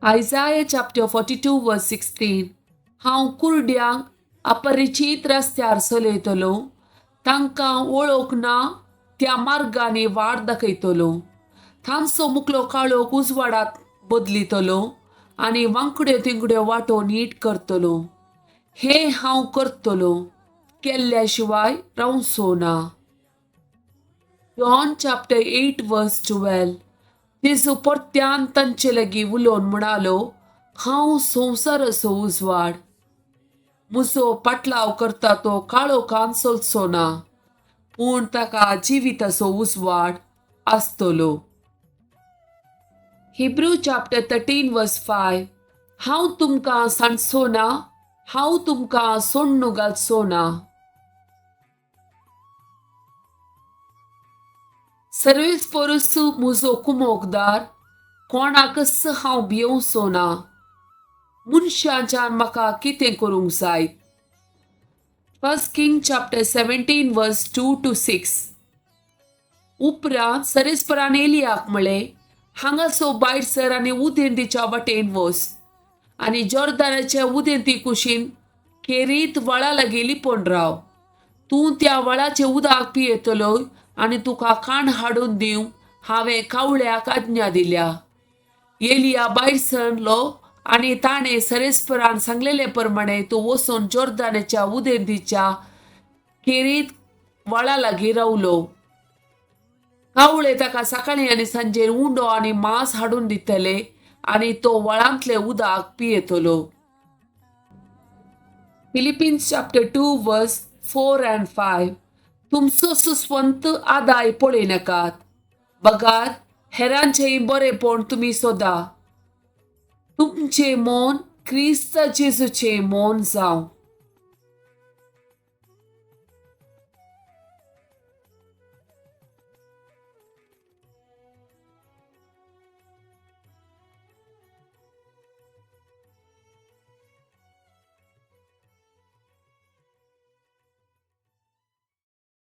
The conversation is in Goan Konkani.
Isaiah chapter 42 verse 16. हांव कुरड्यांक अपरिचीत रस्त्यार चलयतलो, तांकां वळख ना त्या मार्गांनी वाट दाखयतलो. तांचो मुकलो काळोख उजवाडात बदलितलो आनी वांकड्यो तिंकड्यो वाटो नीट करतलो. हें हांव करतलो, केल्ल्या शिवाय रावचो ना. John chapter 8 verse 12. जेजू परत्यान तांचे लागीं उलोवन म्हणालो, हांव संवसाराचो उजवाड. म्हजो पाटलाव करता तो काळोखान चलचो ना, पूण ताका जिविताचो उजवाड आसतलो. Hebrew chapter 13 verse 5. हांव तुमकां सांडचो ना, हांव तुमकां सोडणू घालचो ना. सर्वेस्परूस म्हजो कुमोकदार, कोणाकच हांव भियोवचो ना. मनशाच्यान म्हाका कितें करूंक जाय? First King chapter 17 verse 2 to 6. उपरांत सरेस्परान एलियाक म्हळें, हांगासो भायर सर आनी उदेंतीच्या वाटेन वच आनी जॉर्दानाच्या उदेंती कुशीन केरीत व्हाळा लागीं लिपोवन राव. तूं त्या व्हाळाचें उदक पियेतलो आनी तुका काण हाडून दिवंक हांवें कावळ्याक आज्ञा दिल्या. एलिया भायर सरलो आनी ताणें सरेस्परान सांगलेले प्रमाणे तो वचून जॉर्दानाच्या उदेंतीच्या केरीत व्हाळा लागीं रावलो. कावळे ताका सकाळीं आनी सांजेर उंडो आनी मांस हाडून दितले आनी तो व्हाळांतलें उदक पियेतलो. Philippians chapter 2 verse 4 and 5. तुमचो सुस्वंत आदाय पळयनाकात, बगार हेरांचेंय बरेंपण तुमी सोदा. तुमचें मन क्रिस्त जेजूचें मन जावं.